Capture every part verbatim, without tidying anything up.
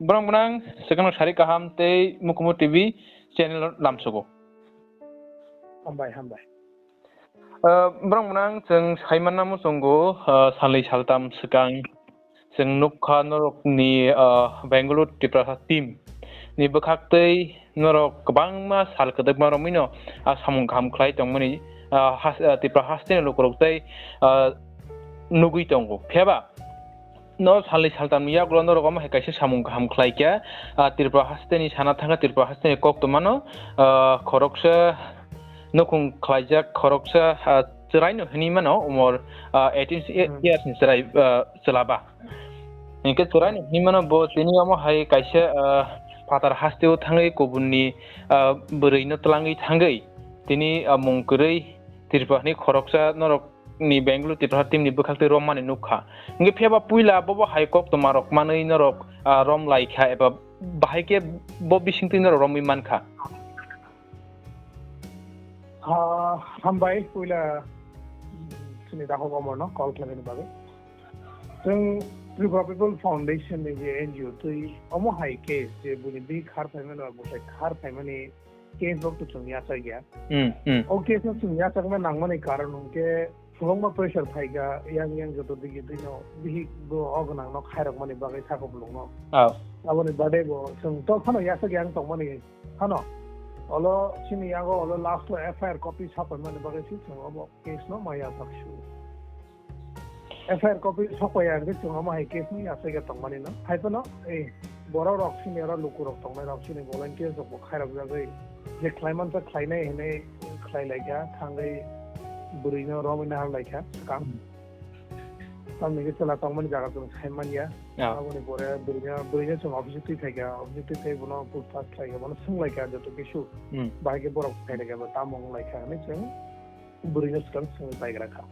Borok gwnang, swkang sari kaham tei Mukumu T V channel lamsogo. Hambai, hambai. Ah, borok gwnang, chwng saimanna muchungo, ah, salnwi saltam swkang chwng nukha norokni, ah, Bangalore Tiprasa team ni bwkhaktwi norok kwbangma sal kwdwkma romwino, ah, samung kaham khlai tongmani, ah, has-, ah, Tipra hasteni lukurok tei, ah, nugwi tongo. Phiyaba no salnwi saltamni yagulo norok omo hai kaisa samung kaham khlaikha, ah, Tripura hasteni sana thangkha, Tripura hasteni koktwmano, ah, khoroksa nukhung khlaijak, khoroksa, ah, chwraino hinwi mano, umor, ah, eighteen Hmm. years ni chwrai, ah, chwlaba. Hinkhe chwraino hinwi mano bo tini omo hai kaisa, ah, phatar hasteo thangwi kubunni, ah, bwrwino twlangwi thangwi tini, ah, mung kwrwi Tripura ni khoroksa norok ni Bangalore Tipra team ni bwkhak twi romani nukha. Hinkhe phiyaba puila bobo hai koktwma rok manwi norok, ah, rom laikha eba bahai khe bo bisingtwi norok romwi mankha. Ah, hambai puila chini dakhok omorno call khlaimani bagwi. Chwng Tripura People Foundation ni je N G O twi omo hai case je buini bihik khar phaimani ba bwsai khar phaimani case rok to chwng yachak ya. Hmm, hmm. O case no chwng yachakna nangmani karon hwnkhe kwbangma pressure phaikha, yang yang joto digi twino bihik bo o gwnang no khairokmani bagwi saka bolong no. Oh. Aboni bade bo chwng to phano yachak yang tongmani phano. Olo chini yago olo last o F I R copy sapaimani bagwi si chwng obo case no ma yachak su. F I R copy sokpaiya hwnkhe chwng omo hai case ni asai khe tongmani no. Hai phano, eh, borok rok sini oro luku rok tongnai rok sini volunteers rok bo khairok jagwi je khlai mansa khlainai hinwi khlai laikha, thangwi bwrwi no romwi nahar laikha swkang. Hmm. Tamni khe chwla tongmani jaga chwng sai manya. Ah. Aboni pore bwrwi no, bwrwi no chwng office o twi phaikha, office o twi phai bono put pass khlaikha, bono swng laikha joto kisu. Hmm. Bahai khe borok phai laikha, bo tamo wng laikha hinwi chwng bwrwi no swkang swngwi paigra kha.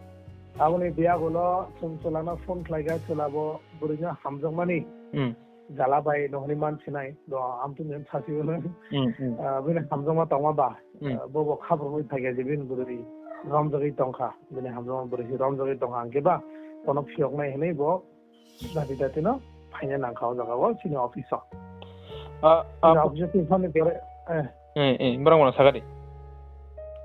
Aboni biyagulo chwng chwlano phone khlaikha, chwla bo bwrwino hamjakmani Hmm. jala bai no hwnwi man sinai, do amtwini thasi hwnwi. Hmm, hmm. Ah, bini hamjakma tongma ba, Hmm. ah, bo bo khabrumwi phaikha je bini bwrwi romjagwi tongkha, bini hamjakma bwrwi romjagwi tongkha, hwnkhe ba bono phiyoknai hwnwi bo dati dati no phaina nangkha o jaga o chini office o. Ah, ah, Chini office o tongmani pore, eh. Eh, eh, borok bono sakha di.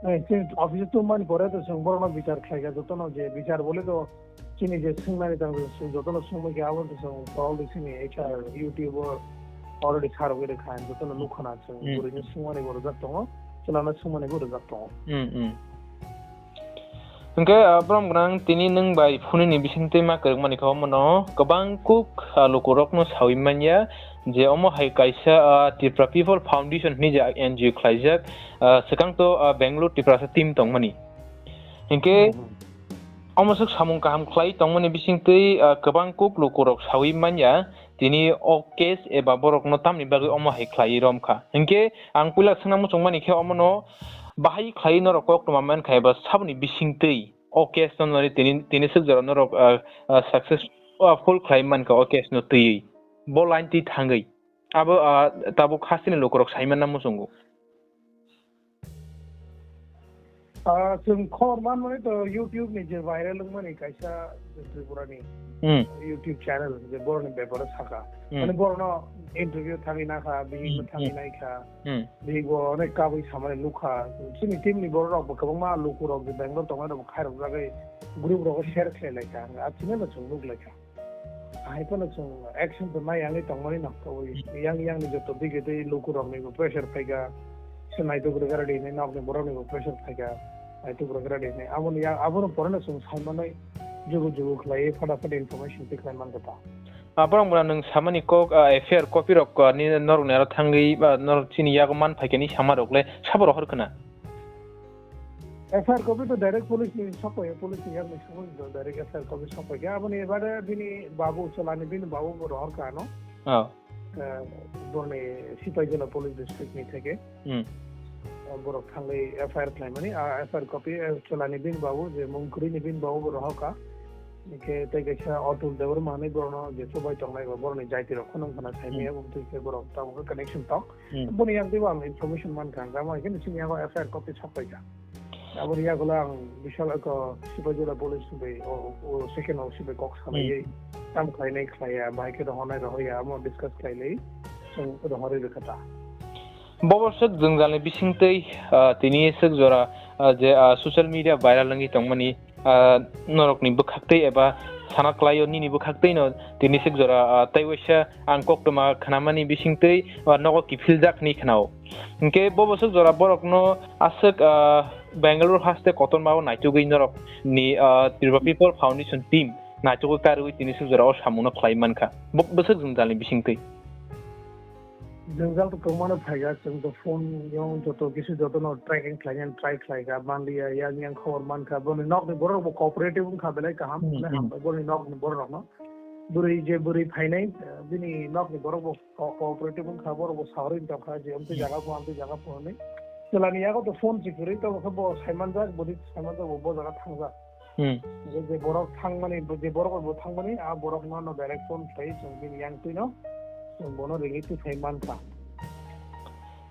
Eh, chini office o tongmani pore to chwng borokno bichar khlaikha jotono je bichar bole to chini je swngnani tang chwng jotono swngbai kha abo to chwng borok di chini H R YouTube o already sarogwi rwkha jotono nukha na chwng Hmm. bwrwino swngmani bo rwjak tongo chwlano swngmani bo rwjak tongo. Hmm, hmm. Hwnkhe, ah, borok gwnang tini nwng bai phunini bisingtwi ma kwrwngmani kha omono kwbang kuk, ah, lukurokno saui manya je omo hai kaisa, ah, Tripura People Foundation hwnwi je N G O khlaijak, ah, swkang to, ah, Bangalore Tiprasa team tongmani. Hinkhe Hmm. omo swk samung kaham khlai tongmani bisingtwi, ah, kwbang kuk lukurok saui manya tini o case eba borokno tamni bagwi omo hai khlaiwi romkha. Hinkhe ang puila swngna muchungmani khe omono bahai khlaiwi norok koktwma mankha eba saboni bisingtwi o case no nari tini, tini swk jora norok, ah, ah, success, ah, full khlai mankha o case no twiwi. Bo line twi thangwi. Abo, ah, tabuk hasteni lukurok saimanna muchungo. Ah, chwng khobor manmani to YouTube ni je viral wngmani kaisa Tripura ni Hmm. YouTube channel je boroni bepare saka. Hmm. Mane borno interview thangwi nakha, bihik no Hmm, thangwi hmm. naikha. Hmm. Bihik bo onek kabui samani nukha. Chini team ni borok rok bo kwbangma luku rok je Bangalore tongnai rok bo khairok jagwi group rogo share khlai laikha. Ang achini no chwng nuk laikha. Hai phano chwng action to nai yangwi tongmani no kabui. Hmm. Yang yang ni joto bigwi tei luku rok ni bo pressure phaikha. Se naituk rwgara di hinwi nok ni borok ni bo pressure phaikha. Naituk rwgara di hinwi. Aboni yang, abono pore no chwng sai manwi jugu jugu khlaiwi fada fada information twi khlai mankha ta. Aborok mura nwng samani kok, ah, F I R copy rok, ah, ni norok ni aro thangwi, ah, norok chini yago man phaikha ni sama rok le sabo rohor khna? F I R copy to direct police ni sokpaiya, police ni yakni sokpaiya, direct F I R copy sokpaiya. Aboni bade bini babu, chwlani bini babu bo rohor kha ano. Oh. Eh, borni Sipaijala police district ni theke. Hmm. Eh, borok thangwi F I R khlaimani, ah, F I R copy, eh, chwlani bini babu, je mung kwrwini bini babu bo rohor kha. Hingke tei kaisa Atul Debbarma hinwi borokno je chubai tongnai, borokni jaiti rok kheno wngkha na saimanya, Hmm. bumtwi khe borok tabuk khe connection tong. Hmm. Boni yak teibo ang information mankha, ang tamo hai khe chini yago F I R copy sokpaikha. Aboni yagulo ang Bishal eko Sipaijala police bai o, o second O C bai kok salaiwi tam khlainai khlaiya, bahai khe rohornai rohorya, amo discuss khlailai chwng rohorwi rwkha ta. Bobo swk jwngjalni bisingtwi, ah, tini swk jora, ah, je, ah, social media viral wngwi tongmani, ah, norokni bwkhaktwi eba sana klaio nini bwkhaktwino tini swk jora, ah, tei waisa ang koktwma khnamani bisingtwi, ah, nogo kiphiljakni khnao. Hinkhe bobo swk jora borokno aswk, ah, Bangalore haste kotormao naitugwi norokni, ah, Tripura People Foundation team naitugwi karwi tini swk jora o samungno khlai mankha. Bo-, bwswk jwngjalni bisingtwi. Jwngjal to kwbangmano phaikha, chwng to phone-o joto kisu jotono tracking khlainani try khlaikha, manliya, yang yang khobor mankha, boni nokni borok bo cooperative wngkha belai kaham, Hmm, belai hmm. hambai boni nokni borokno. Bwrwi je bwrwi phainai, eh, bini nokni borok bo co-, cooperative wngkha, borok bo saui tongkha je amtwi Hmm. jaga pho, amtwi jaga pho hinwi. Chwlani yago to phone se kwrwi, tamo khe bo saimanjak, boni saimanjak bo, bo jaga thangjak. Hmm. Je, je borok thangmani, je borok bo thangmani, a borok no, no direct phone khlai, chwng bini yang twi no, chwng bono ringwi twi phai mankha.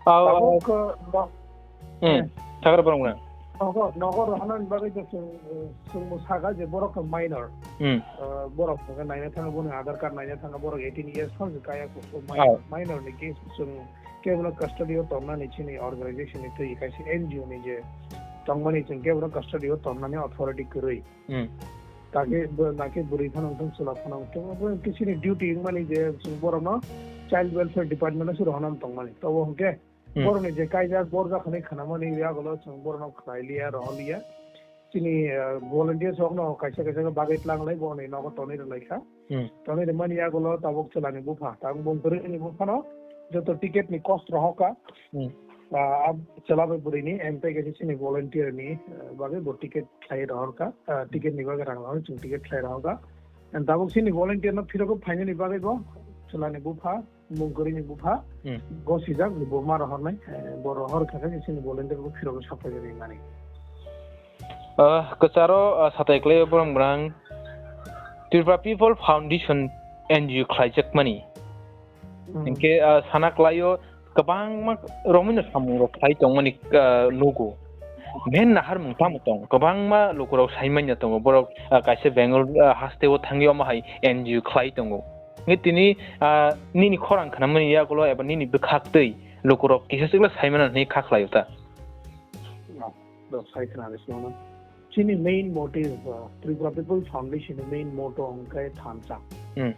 Abo, Tabuk, uh, no-, Hmm. eh. Sagar borok na. Nogo, nogo rohornani bagwi je chwng, uh, chwng bo saka je borok khe minor. Hmm. Uh, borok khe naina thangwi, boni Aadhaar card naina thangwi, borok eighteen years phano kaya ko, so minor, Oh. Minor ni case chwng kebono custody o tonnani chini organization ni twi kaisa N G O ni je tongmani chwng kebono custody o tonnani authority kwrwi. Hmm. Kake bo, nake bwrwi phano wngthung, chwla phano wngthung, abo khe chini duty wngmani je chwng borokno child welfare department o se rohornani tongmani. Tobo hwnkhe Hmm. borokni je kaijak borjak hwnwi khnamani yagulo chwng borokno khlailiya, rohorliya. Chini, eh, volunteers rokno kaisa kaisa khe bagwi tlanglai, borokni nogo tonwi rwlaikha. Hmm. Tonwi rwmani yagulo tabuk chwlani bupha, tabuk bung kwrwini buphano joto ticket ni cost rohorkha. Hmm. Ah, ab-, chwla bai bwrwini, and tei kaisa chini volunteer ni, eh, bagwi bo ticket khlai rohorkha, ah, ticket ni bagwi rang rohor, chwng ticket khlai rohorkha. And tabuk chini volunteer no phirok phainani bagwi bo chwlani bupha, bung kwrwini bupha, Hmm. gosijak bo ma rohornai, eh, bo rohor kha khe chini volunteer bo phirok sapai rwmani. Ah, kwcharo, ah, satai kwlai borok bwrang Tripura People Foundation N G O khlaijakmani. Hmm. Hinkhe, ah, sana klaio kwbangma romwino samungrok khlai tongmani, ah, nugo. Main naharmung tamo tong? Kwbangma lukurok sai manya tongo. Borok, ah, kaisa Bangalore, ah, hasteo thangwi omo hai N G O khlai tongo. Hinkhe tini, ah, nini khorang khnamani yagulo eba nini bwkhaktwi lukurok kisa chwkla sai mano hwnwi kha khlaio ta? No, no, sai khna rw sio no. Chini main motive, uh, Tripura People Foundation ni main motto hwnkhe thansa. Hmm.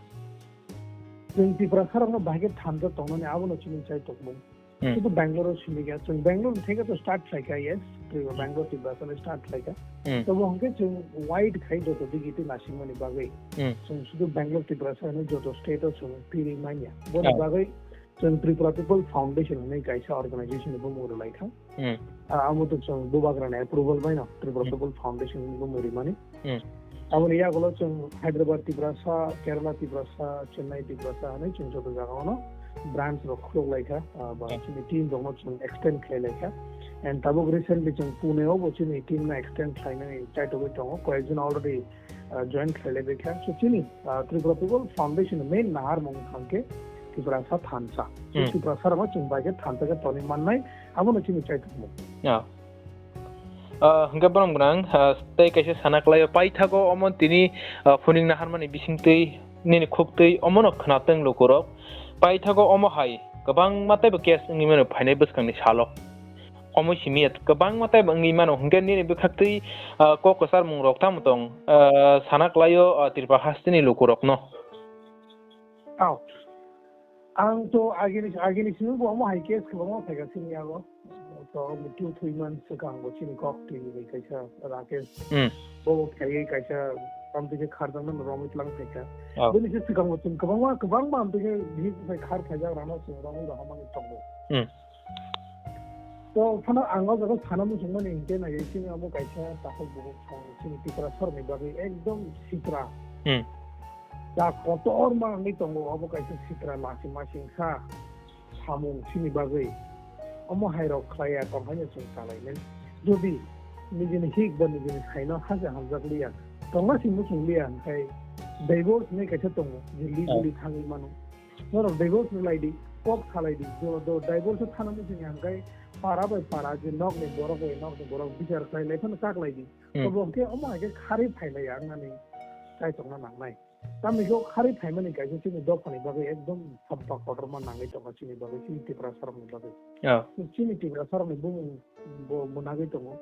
Chwng Tiprasa rokno bahai khe thansa tongnani abono chini chai tongmung. Hmm. Sudu Bangalore o simi kha, chwng Bangalore theke to start khlai kha, yes, Tripura, Hmm. Bangalore Tiprasa ni start khlai kha. Hmm. Tobo hwnkhe chwng wide khai joto digiti nasikmani bagwi. Hmm. Chwng sudu Bangalore Tiprasa ni joto state o chwng piri manya. Boni Oh. bagwi Chwng Tripura People Foundation hwnwi kaisa organization ni bumung rwlai kha. Hmm. Ah, amo to chwng bubagrani approval bai no Tripura Hmm. People Foundation ni bumung rimani. Hmm. Aboni yagulo chwng Hyderabad Tiprasa, Kerala Tiprasa, Chennai Tiprasa hwnwi chwng joto jagao no branch rok khuluk lai kha, ah, ba Hmm. chini team rok no chwng extend khlai lai kha. And tabuk recently chwng Pune o bo chini team no extend khlainani chaitogwi tongo. Koyekjon already ah, join khlai lai bai kha. So chini, ah, Tripura People Foundation ni main naharmung hwnkhe Tiprasa thansa. So Hmm. Tiprasa rokno chwng bai khe thansa khe tonwi mannai, abono chini chaitokmung. Ya. Ah, hwnkhe borok gwnang, ah, tei kaisa sana khlaio, paithago omo tini, ah, phuning naharmani bisingtwi nini khuktwi omono khwnatwng lukurok. Paithago omo hai kwbangma teibo case wngwi mano phainai bwskangni salo. Omo simi ya kwbangma tei wngwi mano, hwnkhe nini bwkhaktwi, ah, kok kwcharmung rok tamo tong, ah, sana klaio, ah, Tripura hasteni lukurokno? Aw. Ang to agini, agini simi bo omo hai case kwbangma phaikha chini yago. To two, three months swkang bo chini kok twi ni kaisa Rakesh. Hmm. Bo bo khlaiwi kaisa tamtwi khe kharjaknani romwi tlang phaikha. Oh. Bini khe swkang bo chwng kwbangma, kwbangma amtwi khe bihik phai khar phaijak rano chwng romwi rohormani tongo. Hmm. To, phano ang o jaga sana muchungmani hinkhe nai, chini abo kaisa takhuk bukhuk song, chini Tiprasarokni bagwi ekdom sitra. Hmm. Da kotorma wngwi tongo, abo kaisa sitra lachima singsa samung chini bagwi. Omo hairok khlaiya tongkhaino chwng chalainai. Jodi nijini hik ba nijini saino haja hamjak liya, tongma si muchung liya, hwnkhe divorce hinwi kaisa tongo, je legally Oh. thangwi mano. Norok divorce rwlai di. kok salai di, do, do, divorce thana muchung ya hwnkhe para bai para je nok ni borok bai nok ni borok bichar khlai lai phano chak lai di. Hmm. To bo hwnkhe omo hai khe kharwi phai lai ya wngnani kaitorna nangnai. Tamni khe o kharwi phaimani kaisa chini dophani bagwi ekdom sampa kotorma nangwi tongo chini bagwi, chini Tiprasa rokni bagwi. Oh. Chini Tiprasa rokni bumung bo mwnagwi tongo.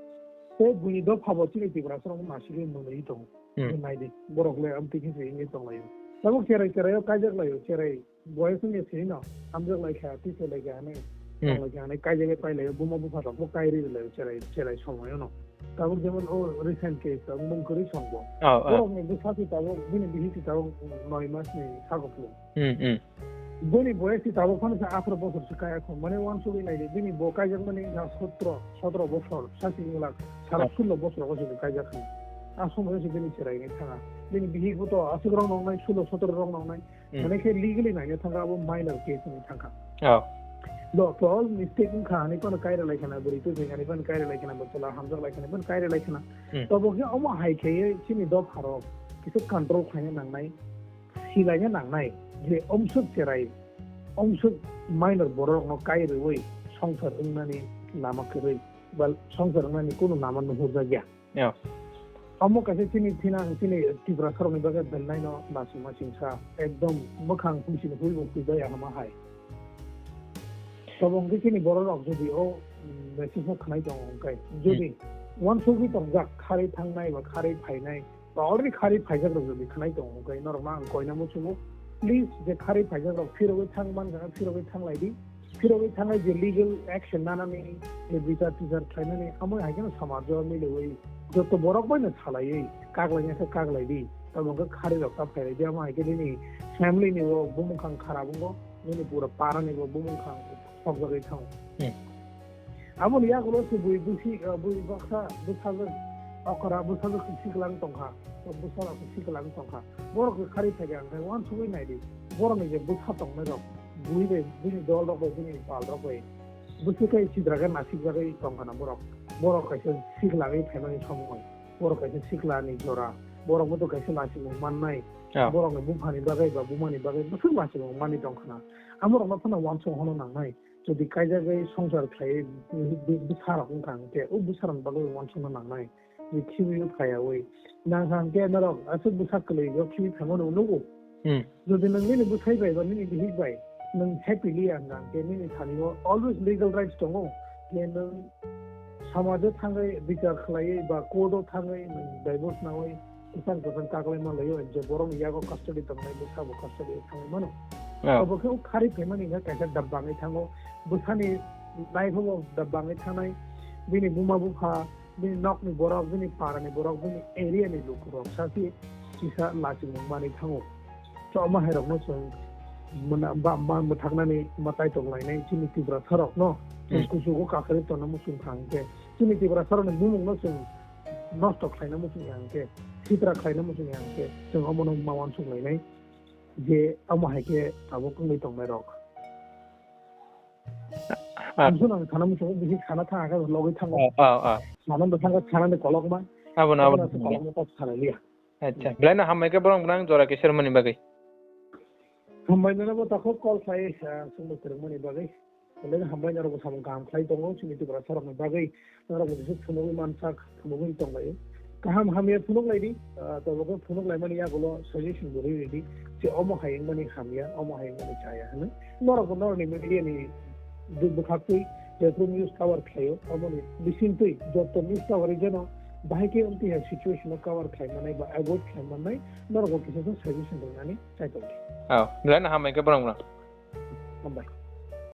Tei buini dopha bo chini Tiprasa rokno nasigwi mwnwi tongo. Hmm. Nai di, borok le amtwi khe se wngwi tong laio. Tabuk cherai cherai o kaijak laio, cherai boyes wngya sini no, hamjak lai kha, twi se lai kha hinwi, Hmm. tong lai kha hinwi, kaijagwi pai laio, buma bupha rok bo kai ri laio, cherai, cherai somoyo no. Tabuk jemon o recent case, tabuk mung kwrwi song bo. Oh, oh. Borok ni bwsa si tabuk, bini bihik si tabuk noi mas ni sago phuru. Hmm, hmm. Bini boyes si tabuk phano sa atharo bosor se kaya kho. Mane uansugwi nai di, bini bo kaijak mani sa sotro, sotro bosor, sa si wng lak, sara Oh. sullo bosor o se kaijak kha. A somoyo se bini cherai ni thanga. Bini bihik bo to aswk rok nong nai, sullo sotro rok nong nai. Hmm. Mane khe legally naina thangkha, abo minor case wngwi thangkha. Oh. Lo, to all mistake wngkha, hani phano kaira lai khana, bwrwi twi thwngani phano kaira lai khana, bo chwla hamjak lai khana, phano kaira lai khana. Hmm. To bo khe omo hai khe chini dopha rok kisa control khlaina nangnai, silaina nangnai, je omswk cherai, omswk minor borok rokno kai rwui songsar wngnani lama kwrwi, ba songsar wngnani kunu lama nuhurjak ya. Yeah. Omo kaisa chini thinang chini Tiprasa rokni bagwi belai no lasima singsa ekdom mwkhang huisini huibo huibai ahama hai. Tobo hwnkhe chini borok rok jodi o, mm, message no khwnai tongo hwnkhe, jodi Hmm. uansugwi tongjak kharwi thangnai ba kharwi phainai ba already kharwi phaijak rok jodi khwnai tongo hwnkhe norokno ang koina muchungo, please je kharwi phaijak rok phirogwi thang mankha phirogwi thang lai di. Phirogwi thangnai je legal action nanani, je bichar tichar khlainani, amo hai kheno samaj o miliwi joto borok bai no salaiwi kaklaina khe kaklai di, tamo khe kharwi rok ta phailai di, amo hai khe nini family ni bo bumung khang kharap wngo, nini pura para ni bo bumung khang khokjagwi thango. Hmm. Aboni yagulo se bui busi, ah, bui baksa bwsajwk okra bwsajwk se siklang tongkha, bwsajwk se siklang tongkha, borok khe kharwi phaikha hwnkhe uansugwi nai di, borok ni je bwsa tongnai rok. Bui bai, bini dol rok bai, bini pal rok bai. Bwswk khe sidra khe nasikjagwi tong khana borok. Borok kaisa sikla wi phaimani somoi. Borok kaisa sikla ni jora. Borok bo to kaisa lachimung mannai. Ah. Borok ni bupha ni bagwi ba buma ni bagwi bwswk lachimung manwi tong khana. Amo rok no phano uansuk hono nangnai. Jodi kaijagwi songsar khlaiwi bwsa rok wngkha hwnkhe, o bwsa rok ni bagwi uansuk no nangnai. Je khibiui phaiyaui. Nang hwnkhe norok aswk bwsa kwlwi o khibiui phaimano nugo. Hmm. Jodi nwng nini bwsai bai ba nini bihik bai nwng happily ang hwnkhe nini thani o always legal rights tongo. Je nwng samaj o thangwi bichar khlaiwi ba court o thangwi nwng divorce naui kwchang kwchang kaklai manlai o je borok ni yago custody tongnai bwsa bo custody o thangwi mano. Oh. Obo khe o kharwi phaimani hwnkhe kaisa da bangwi thango. Bwsani life o bo da bangwi thangnai. Bini buma bupha bini nokni borok, bini parani borok, bini area ni lukurok sasi kisa lachimung manwi thango. To omo hai rokno chwng muna-, ba-, ma-, mwthaknani mwtai tong lainai chini Tiprasa rokno chwng Hmm. kuchugo kakhwlwi tongna muchung thang khe chini Tiprasa rokni bumungno chwng nosto khlaina muchung ya hwnkhe, sitra khlaina muchung ya hwnkhe chwng omono ma uansuk lainai je omo hai khe tabuk wngwi tongnai rok. Ah. Ang phano ang sana muchungo bisi sana thang khe logwi thango. Ah, ah, ah. Sana bo thang khe sana ni kolokma. Abo na, abo Sana na. Kolokma kok sana liya. Acha, belai no hambai khe borok gwnang jora khe sermani bagwi. Hambai no bo takhuk call khlai, ah, sungbo sermani bagwi. Belai no hambai norok bo samung kaham khlai tongo chini Tiprasa rokni bagwi. Norok bo jesa phunugwi mansak, phunugwi tonglaio. Kaham hamya phunuk lai di, ah, tobo khe phunuk laimani yagulo suggestion bo rwi rwi di, je omo hai wngmani hamya, omo hai wngmani chaya hwnwi. Norok bo norokni media ni bwkhaktwi jephru news cover khlaio, omoni bisingtwi joto news cover rwi jeno bahai khe wngtwi hai situation o cover khlai manai ba avoid khlai manai norok bo kisa khe suggestion rwnani chai tongo. Oh, belai no hambai khe borok no. Hambai.